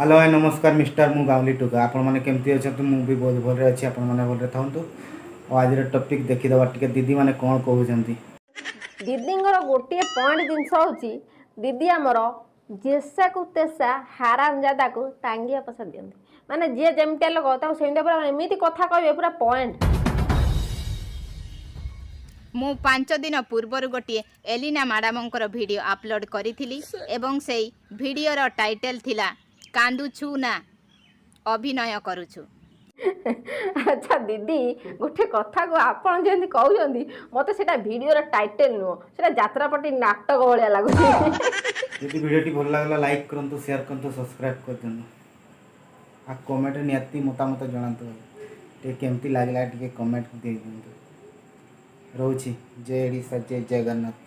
Hello ଭାଇ, ନମସ୍କାର mister. ମୁଁ ଗାଉଁଲି ଟୁକା। ଆପଣମାନେ କେମିତି ଅଛନ୍ତି? ମୁଁ ବି ବହୁତ ଭଲରେ ଅଛି। ଆପଣମାନେ ଭଲରେ ଥାନ୍ତୁ। ଆଉ ଆଜିର ଟପିକ୍ ଦେଖିଦେବା ଟିକେ, ଦିଦିମାନେ କ'ଣ କହୁଛନ୍ତି। ଦିଦିଙ୍କର ଗୋଟିଏ ପଏଣ୍ଟ ଜିନିଷ ହେଉଛି, ଦିଦି ଆମର ଯେସାକୁ ତେସା ହାରାମଜାଦାକୁ ଟାଙ୍ଗିଆ ପୋଷା ଦିଅନ୍ତି। ମାନେ ଯିଏ ଯେମିତିଆ ଲୋକ, ତାକୁ ସେମିତିଆ ପୁରା ଏମିତି କଥା କହିବେ, ପୁରା ପଏଣ୍ଟ। ମୁଁ 5 ଦିନ ପୂର୍ବରୁ ଗୋଟିଏ ଏଲିନା ମ୍ୟାଡ଼ାମଙ୍କର ଭିଡ଼ିଓ ଅପଲୋଡ଼ କରିଥିଲି ଏବଂ ସେଇ ଭିଡ଼ିଓର ଟାଇଟେଲ୍ ଥିଲା "କାନ୍ଦୁଛୁ ନା ଅଭିନୟ କରୁଛୁ?" ଆଚ୍ଛା ଦିଦି, ଗୋଟେ କଥାକୁ ଆପଣ ଯେମିତି କହୁଛନ୍ତି, ମୋତେ ସେଇଟା ଭିଡ଼ିଓର ଟାଇଟେଲ୍ ନୁହଁ, ସେଇଟା ଯାତ୍ରାପାଟି ନାଟକ ଭଳିଆ ଲାଗୁଛି। ଯଦି ଭିଡ଼ିଓଟି ଭଲ ଲାଗିଲା, ଲାଇକ୍ କରନ୍ତୁ, ସେୟାର କରନ୍ତୁ, ସବସ୍କ୍ରାଇବ୍ କରିଦିଅନ୍ତୁ ଆଉ କମେଣ୍ଟରେ ନିହାତି ମତାମତ ଜଣାନ୍ତୁ। ଟିକେ କେମିତି ଲାଗିଲା, ଟିକେ କମେଣ୍ଟ ଦେଇଦିଅନ୍ତୁ। ରହୁଛି। ଜୟ ଓଡ଼ିଶା, ଜୟ ଜଗନ୍ନାଥ।